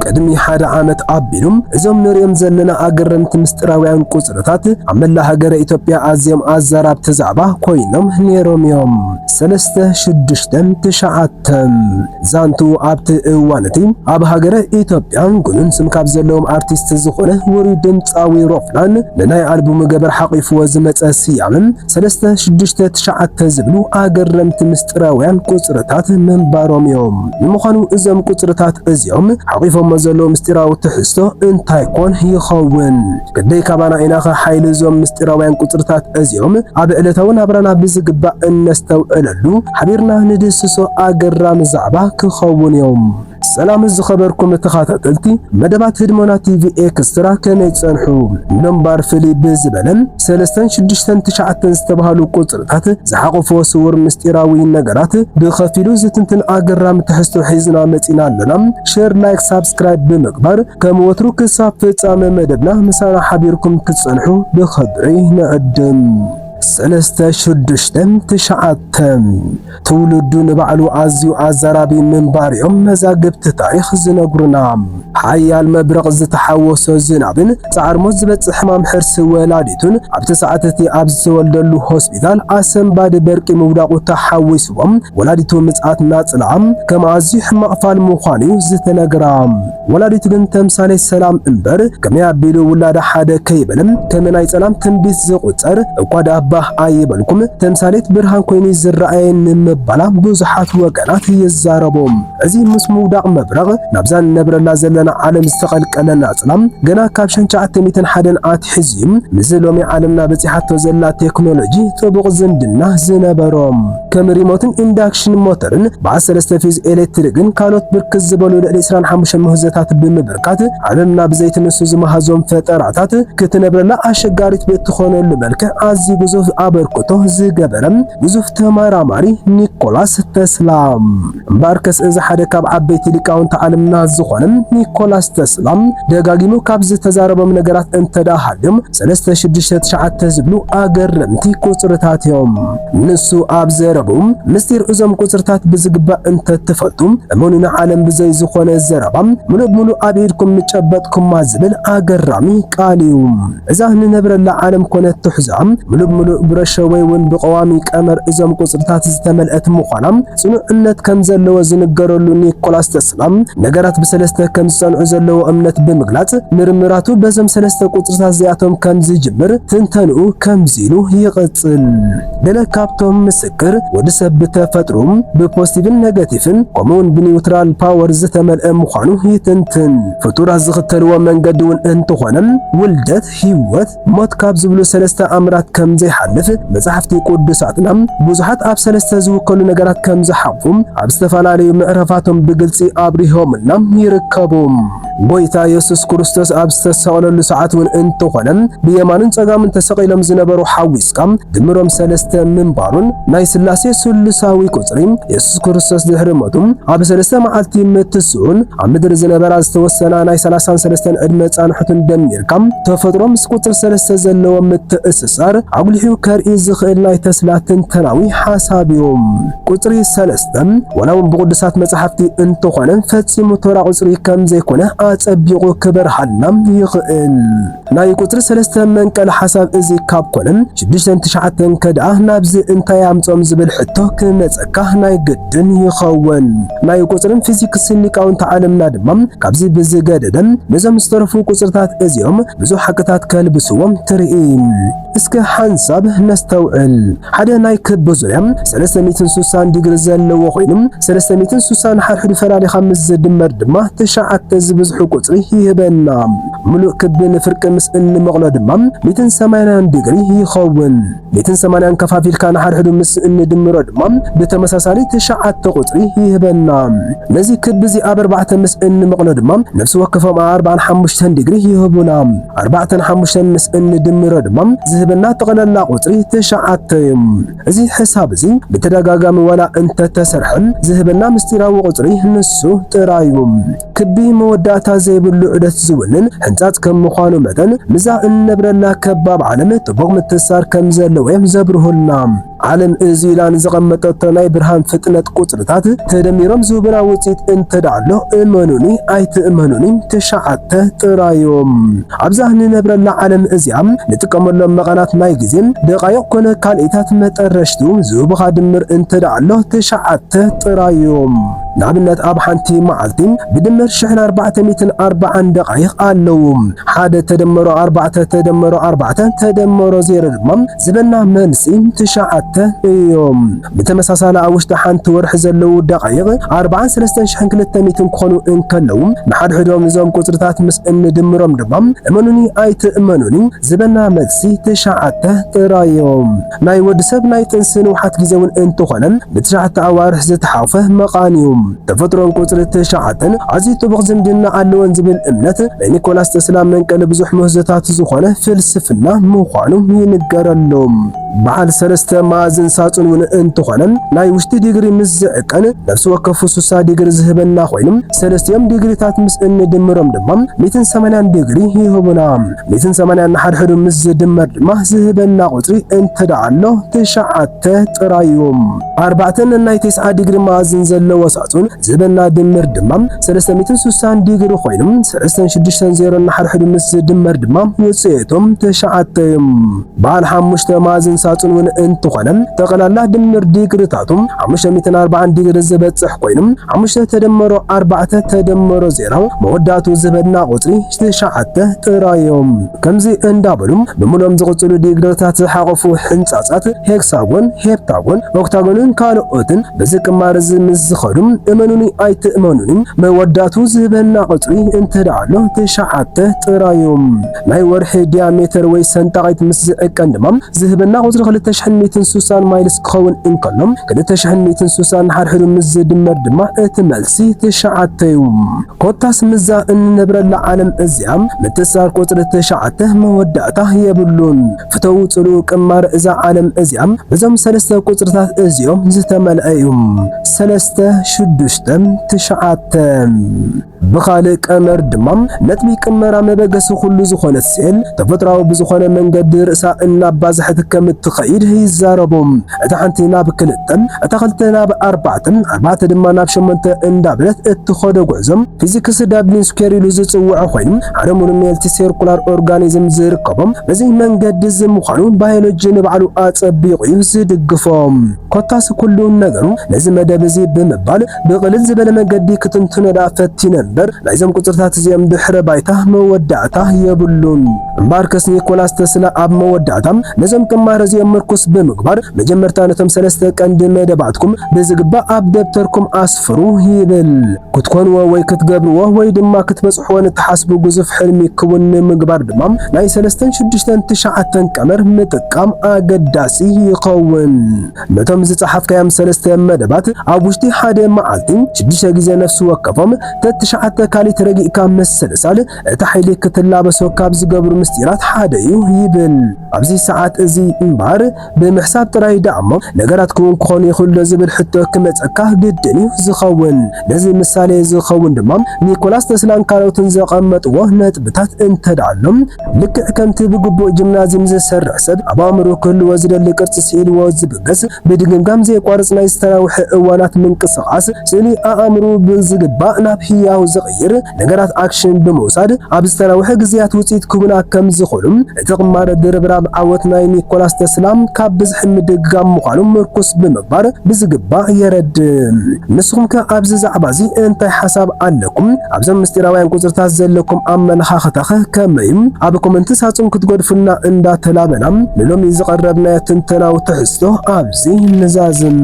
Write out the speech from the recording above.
ቅድሚ ሓደ ዓመት ኣቢሉ እዞም ንሪኦም ዘለና ኣገረምቲ ምስጢራውያን ቁጽርታት ኣብ መላእ ሃገረ ኢትዮጵያ ኣዝዮም ኣዘራብቲ ዛዕባ ኮይኖም ነይሮም እዮም። ሰለስተ ሽዱሽተ ትሽዓተ። ዛንቱ ኣብቲ እዋን እቲ ኣብ ሃገረ ኢትዮጵያ ግኑን ስም ካብ ዘለዎም ኣርቲስት ዝኾነ ውሩይ ድምጻዊ ሮፍናን ንናይ ኣልቡም ገበር ሓቂፍዎ ዝመጸ ስያመ ሰለስተ ሽዱሽተ ትሽዓተ ዝብሉ ኣገረምቲ ምስጢራውያን ቁጽርታት ምንባሮም እዮም። ንምዃኑ እዞም ቁጽርታት እዚኦም ሓቂፎሞ ዘለዉ ምስጢራዊ ትሕዝቶ እንታይ ኮን ይኸውን? ክንደይ ካባና ኢናኸ ሓይሊ እዞም ምስጢራውያን ቁጽርታት እዚኦም ኣብ ዕለታዊ ናብራና ብዝግባእ እነስተውዕለሉ ሓቢርና ንድህስሶ ኣገራሚ ዛዕባ ክኸውን እዮም። ሰላም ዝኸበርኩም ተኸታተልቲ መደባት ህድሞና ቲቪ ኤክስትራ፣ ከመይ ጸንሑ? ምንባር ፍልይ ብዝበለ ሰለስተን ሽዱሽተን ትሽዓተን ዝተባህሉ ቁጽርታት ዝሓቆፎ ስውር ምስጢራዊ ነገራት ብኸፊሉ ዝትንትን ኣገራሚ ትሕዝቶ ሒዝና መጺና ኣለና። ሼር፣ ላይክ፣ ሳብስክራይብ ብምግባር ከም ወትሩ ክሳብ ፍጻመ መደብና ምሳና ሓቢርኩም ክትጸንሑ ብኽብሪ ንዕድም። ሰለስተ ሽዱሽተ ትሽዓተ። ትውልዱ ንባዕሉ ኣዝዩ ኣዛራቢ ምንባር እዮም መዛግብቲ ታሪኽ ዝነግሩና። ሓያል መብረቕ ዝተሓወሶ ዝናብን ጻዕር ሞት ዝበጽሕ ሕማም ሕርሲ ወላዲቱን ኣብቲ ሰዓት እቲ ኣብ ዝተወልደሉ ሆስፒታል ኣሰንባዲ በርቂ ምውዳቑ ተሓዊስዎም ወላዲቱ ምጽኣት ናጽላ ከም ኣዝዩ ሕማቕ ፋል ምዃኑ እዩ ዝተነግራ። ወላዲቱ ግን ተምሳሌት ሰላም እምበር ከመይ ኣቢሉ ውላዳ ሓደ ከይበለ ከም ናይ ጸላም ትንቢት ዝቑጸር እኳ ደኣ ባህ ኣይበልኩም፣ ተምሳሌት ብርሃን ኮይኑ ዝረኣየኒ ምባላ ብዙሓት ወገናት ይዛረቡ። እዚ ምስ ምውዳቕ መብረቕ ናብዛ ንነብረላ ዘለና ዓለም ዝተቐልቀለ ናጽላ ገና ካብ ሸንቻዓተ ሚእትን ሓደን ኣትሒዙ እዩ ምስዚ ሎሚ ዓለምና በጺሓቶ ዘላ ቴክኖሎጂ ጥቡቕ ዝምድና ዝነበሮ። ከም ሪሞትን ኢንዳክሽን ሞተርን በዓል ሰለስተ ፌዝ ኤሌክትሪክን ካልኦት ብርክት ዝበሉ ልዕሊ ዕስራን ሓሙሽተን ምህዞታት ብምብርካት ዓለምና ብዘይቲ ንሱ ዝመሃዞም ፈጠራታት ክትነብረላ ኣሸጋሪት ብእትኾነሉ መልክዕ ኣዝዩ ግዙፍ ኣበርክቶ ዝገበረ ግዙፍ ተመራማሪ ኒኮላስ ተስላ። እምበኣርከስ እዚ ሓደ ካብ ዓበይቲ ሊቃውንቲ ዓለምና ዝኾነ ኒኮላስ ተስላ ደጋጊሙ ካብ ዝተዛረቦም ነገራት እንተ ደኣ ሃልዮም ሰለስተ ሽዱሽተ ትሽዓተ ዝብሉ ኣገረምቲ ቁጽርታት እዮም። ንሱ ኣብ ዘረብኡ ምስጢር እዞም ቁጽርታት ብዝግባእ እንተትፈልጡ እመኑኒ ዓለም ብዘይ ዝኾነ ዘረባ ምሉእ ብምሉእ ኣብ ኢድኩም ምጨበጥኩማ ዝብል ኣገራሚ ቃል እዩ። እዛ ንነብረላ ዓለም ኮነት ትሕዝኣ ምሉእ ብምሉእ ብረሾ ወይ እውን ብቐዋሚ ቀመር እዞም ቁጽርታት ዝተመልአት ምዃና ጽኑዕ እምነት ከም ዘለዎ ዝንገረሉ ኒኮላስ ተስላ ነገራት ብሰለስተ ከም ዝጸንዑ ዘለዎ እምነት ብምግላጽ ምርምራቱ በዞም ሰለስተ ቁጽርታት እዚኣቶም ከም ዝጅምር ትንተንኡ ከምዚ ኢሉ ይቕጽል። ገለ ካብቶም ምስክር ወዲ ሰብ ብተፈጥሮ ብፖዚቲቭን ኔጋቲቭን ከምኡውን ብኒውትራል ፓወር ዝተመልአ ምዃኑ ይትንትን። ፍጡራት ዝኽተልዎ መንገዲ እውን እንተኾነ ውልደት፣ ህይወት፣ ሞት ካብ ዝብሉ ሰለስተ ኣምራት ከም ዘይሓልፍ መጻሕፍቲ ቅዱሳትና ብዙሓት ኣብ ሰለስተ ዝውከሉ ነገራት ከም ዝሓቁፉ ኣብ ዝተፈላለዩ ምዕራፋቶም ብግልጺ ኣብሪሆምልና ይርከቡ። ጎይታ የሱስ ክርስቶስ ኣብ ዝተሰቐለሉ ሰዓት እውን እንተኾነ ብየማንን ጸጋምን ተሰቒሎም ዝነበሩ ሓዊስካ ድምሮም ሰለስተ ምንባሩን ናይ ስላሴ ስሉሳዊ ቁጽሪ የሱስ ክርስቶስ ድሕሪ ሞቱ ኣብ ሰለስተ መዓልቲ ምትስኡን ኣብ ምድሪ ዝነበራ ዝተወሰና ናይ ሰላሳን ሰለስተን ዕድመ ጻንሕቱን ደሚርካ ተፈጥሮ ምስ ቁጽሪ ሰለስተ ዘለዎ ምትእስሳር ኣጉሊሑ ከርኢ ዝኽእል ናይ ተስላ ትንተናዊ ሓሳብ እዩ። ቁጽሪ ሰለስተ ዋላ እውን ብቅዱሳት መጻሕፍቲ እንተኾነ ፈጺሙ ተራ ቁጽሪ ከም ዘይኮነ ኣጸቢቑ ክበርሃልና ይኽእል። ናይ ቁጽሪ ሰለስተ መንቀሊ ሓሳብ እዚ ካብ ኮነ ሽዱሽተን ትሽዓተን ከደኣ ናብዚ እንታይ ኣምጾም ዝብል ሕቶ ክመጸካ ናይ ግድን ይኸውን። ናይ ቁጽርን ፊዚክስን ሊቃውንቲ ዓለምና ድማ ካብዚ ብዝገደደ ነዞም ዝተረፉ ቁጽርታት እዚኦም ብዙሕ ሓቅታት ከልብስዎም ትርኢ። እስከ ሓንሳብ ነስተውዕል። ሓደ ናይ ክቢ ዙርያ ሰለስተ ሚእትን ስሳን ዲግሪ ዘለዎ ኮይኑ ሰለስተ ሚእትን ስሳን ሓድሕዱ ፈላሊኻ ምስ ዝድመር ድማ ትሽዓተ ዝበዝሑ ቁጽሪ ይህበና። ምሉእ ክቢ ንፍርቂ ምስ እንመቕሎ ድማ ሚእትን ሰማንያን ዲግሪ ይኸውን። ሚእትን ሰማንያን ከፋፊልካ ንሓድሕዱ ምስ እንድምሮ ድማ ብተመሳሳሊ ትሽዓተ ቁጽሪ ይህበና። ነዚ ክቢ እዚ ኣብ ኣርባዕተ ምስ እንመቕሎ ድማ ነፍሲ ወከፎም ኣርባዓን ሓሙሽተን ዲግሪ ይህቡና። ኣርባዕተን ሓሙሽተን ምስ እንድምሮ ድማ ዝህበና ጠቕላላ ቁጽሪ ትሽዓተ እዩ። እዚ ሕሳብ እዚ ብተደጋጋሚ ዋላ እንተተሰርሐ ዝህበና ምስጢራዊ ቁጽሪ ንሱ ጥራይ እዩ። ልቢ መወዳእታ ዘይብሉ ዑደት ዝውንን ሕንጻጽ ከም ምዃኑ መጠን፣ ምዛ እንነብረላ ከባብ ዓለም ጥቡቕ ምትሳር ከም ዘለዎ እዮም ዘብርሁልና። ዓለም እዚ ኢላ ንዘቐመጠቶ ናይ ብርሃን ፍጥነት ቁጽርታት ተደሚሮም ዝህቡና ውጽኢት እንተ ደኣ ኣሎ፣ እመኑኒ ኣይትእመኑኒ፣ ትሽዓተ ጥራዮም። ኣብዛ ንነብረላ ዓለም እዚኣ ንጥቀመሎም መቓናት ናይ ግዜ፣ ደቓይቕ ኮነ ካልኢታት መጠረሽቱ ዝህቡኻ ድምር እንተ ደኣ ኣሎ፣ ትሽዓተ ጥራዮም። ንኣብነት ኣብ ሓንቲ መዓልቲ ብድምር ሽሕን ኣርባዕተ ሚእትን ኣርባዓን ደቓይቕ ኣለዉ። ሓደ ተደመሮ ኣርባዕተ ተደመሮ ኣርባዕተ ተደመሮ ዜሮ ድማ ዝህበና መልሲ ትሽዓተ እዮም። ብተመሳሳሊ ኣብ ውሽጢ ሓንቲ ወርሒ ዘለዉ ደቓይቕ ኣርባዓን ሰለስተን ሽሕን ክልተ ሚእትን ክኾኑ እንከለዉ፣ ንሓድሕዶም እዞም ቁጽርታት ምስ እንድምሮም ድማ እመኑኒ ኣይትእመኑኒ ዝህበና መልሲ ትሽዓተ ጥራዮም። ናይ ወዲ ሰብ ናይ ጥንሲ ንውሓት ግዜ እውን እንተኾነ ብትሽዓተ ኣዋርሕ ዝተሓቑፈ መቓን እዩ። ተፈጥሮን ቁጽሪ ትሽዓተን ኣዝዩ ጥቡቕ ዝምድና ኣለወን ዝብል እምነት ናይ ኒኮላስ ተስላ መንቀሊ ብዙሕ ምህዞታት ዝኾነ ፍልስፍና ምዃኑ ይንገረሉ። በዓል ሰለስተ መኣዝን ሳጹን እውን እንተኾነ ናይ ውሽጢ ዲግሪ ምስ ዝዕቀን ነፍሲ ወከፉ ሱሳ ዲግሪ ዝህበና ኮይኑ ሰለስቲኦም ዲግሪታት ምስ እንድምሮም ድማ ሚእትን ሰማንያን ዲግሪ ይህቡና። ሚእትን ሰማንያን ንሓድሕዱ ምስ ዝድመር ድማ ዝህበና ቁጽሪ እንተ ደኣ ኣሎ ትሽዓተ ጥራይ እዩ። ኣርባዕተ ነናይ ተስዓ ዲግሪ መኣዝን ዘለዎ ሳጹን ዝህበና ድምር ድማ ሰለስተ ሚእትን ስሳን ዲግሪ ኮይኑ ሰለስተን ሽዱሽተን ዜሮ ንሓድሕዱ ምስ ዝድመር ድማ ውጽኢቶም ትሽዓተ እዩ። በዓል ሓሙሽተ መኣዝን ሳጹን እውን እንተኾነ ጠቕላላ ድምር ዲግሪታቱ ሓሙሽተ ሚእትን ኣርባዓን ዲግሪ ዝበጽሕ ኮይኑ ሓሙሽተ ተደመሮ ኣርባዕተ ተደመሮ ዜሮ መወዳእቱ ዝህበና ቁጽሪ ትሽዓተ ጥራይ እዮም። ከምዚ እንዳበሉ ብምሉኦም ዝቕጽሉ ዲግሪታት ዝሓቖፉ ሕንጻጻት ሄክሳጎን፣ ሄፕታጎን፣ ኦክታጎንን ካልኦትን በዚ ቅማር እዚ ምስ ዝኸዱ እመኑኒ ኣይትእመኑኒ መወዳእቱ ዝህበና ቁጽሪ እንተ ደኣ ኣሎ ትሽዓተ ጥራይ እዩ። ናይ ወርሒ ዲያሜተር ወይ ሰንጣቒት ምስ ዝዕቀን ድማ ዝህበና ቁጽሪ ክልተ ሽሕን ሚእትን ስሳን ማይልስ ክኸውን እንከሎ ክልተ ሽሕን ሚእትን ስሳን ንሓድሕዱ ምስ ዝድመር ድማ እቲ መልሲ ትሽዓተ እዩ። ኮታስ ምዛ እንነብረላ ዓለም እዚኣ ምትእስሳር ቁጽሪ ትሽዓተ መወዳእታ የብሉን። ፍተው ጽልኡ ቅማር እዛ ዓለም እዚኣ በዞም ሰለስተ ቁጽርታት እዚኦም ዝተመልአ እዩ። ሰለስተ፣ ሽዱሽተ፣ ትሽዓተ። ብኻልእ ቀመር ድማ ነጥቢ ቅመራ መበገሲ ኩሉ ዝኾነት ሴል ተፈጥሮኣዊ ብዝኾነ መንገዲ ርእሳ እናባዝሐት ከም እትኸይድ ይዛረቡ። እታ ሓንቲ ናብ ክልተ፣ እታ ክልተ ናብ ኣርባዕተ፣ ኣርባዕተ ድማ ናብ ሸሞንተ እንዳበለት እትኸዶ ጉዕዞ ፊዚክስ ዳብሊን ስኩዌር ኢሉ ዝጽውዖ ኮይኑ ሓደ ሙሉ ሜልቲ ሴርኩላር ኦርጋኒዝም ዝርከቦም በዚ መንገዲ እዚ ምዃኑ ባዮሎጂ ንባዕሉ ኣጸቢቑ እዩ ዝድግፎ። ኮታስ ኩሉ ነገሩ ነዚ መደብ እዚ ብምባል ብቕልል ዝበለ መገዲ ክትንትኖ ደኣ ፈቲነ እምበር ናይዞም ቁጽርታት እዚኦም ድሕረ ባይታ መወዳእታ የብሉን። እምበኣርከስ ኒኮላስ ተስላ ኣብ መወዳእታ ነዞም ቅማር እዚኦም ምርኩስ ብምግባር መጀመርታ ነቶም ሰለስተ ቀንዲ መደባትኩም ብዝግባእ ኣብ ደብተርኩም ኣስፍሩ ይብል። ክትኮንዎ ወይ ክትገብርዎ ወይ ድማ ክትበጽሕዎ ንትሓስቡ ግዙፍ ሕልሚ ክውን ንምግባር ድማ ናይ ሰለስተን ሽዱሽተን ትሽዓተን ቀመር ምጥቃም ኣገዳሲ ይኸውን። ነቶም ዝጸሓፍካዮም ሰለስተ መደባት ኣብ ውሽጢ ሓደ መዓልቲ ሽዱሽተ ግዜ ነፍሲ ወከፎም ተትሽዓተ ካሊት ረጊእካ ምስልሳል እቲ ሓይሊ ክትላበሶ ካብ ዝገብሩ ምስጢራት ሓደ እዩ ይብል። ኣብዚ ሰዓት እዚ እምበኣር ብምሕሳብ ጥራይ ደኣ እሞ ነገራት ክውን ክኾኑ ይኽእሉ ዶ ዝብል ሕቶ ክመጸካ ግድን እዩ ዝኸውን። ነዚ ምሳሌ ዝኸውን ድማ ኒኮላስ ተስላን ካልኦትን ዘቐመጥዎ ነጥብታት እንተ ደኣ ኣሎ፣ ልክዕ ከምቲ ብግቡእ ጂምናዝየም ዝሰርሕ ሰብ ኣብ ኣእምሮ ክህልዎ ዝደሊ ቅርጺ ስኢልዎ ዝብገስ ብድግምጋም ዘየቋርጽ ናይ ዝተናውሐ እዋናት ምንቅስቓስ ስእሊ ኣእምሮ ብዝግባእ ናብ ህያው ዝቕይር ነገራት ኣክሽን ብምውሳድ ኣብ ዝተናውሐ ግዜያት ውጽኢት ክቡና ከም ዝኾኑ እቲ ቅማር ድርብራብ ዓወት ናይ ኒኮላስ ተስላ ካብ ብዝሒ ምድግጋም ምዃኑ ምርኩስ ብምግባር ብዝግባእ የረድእ። ንስኹም ከ ኣብዚ ዛዕባ እዚ እንታይ ሓሳብ ኣለኩም? ኣብዞም ምስጢራውያን ቁጽርታት ዘለኩም ኣመለኻኽታኸ ከመይ እዩ? ኣብ ኮመንት ሳጹን ክትገድፉልና እንዳተላበና ንሎሚ ዝቐረብናዮ ትንተናዊ ትሕዝቶ ኣብዚ ንዛዝም።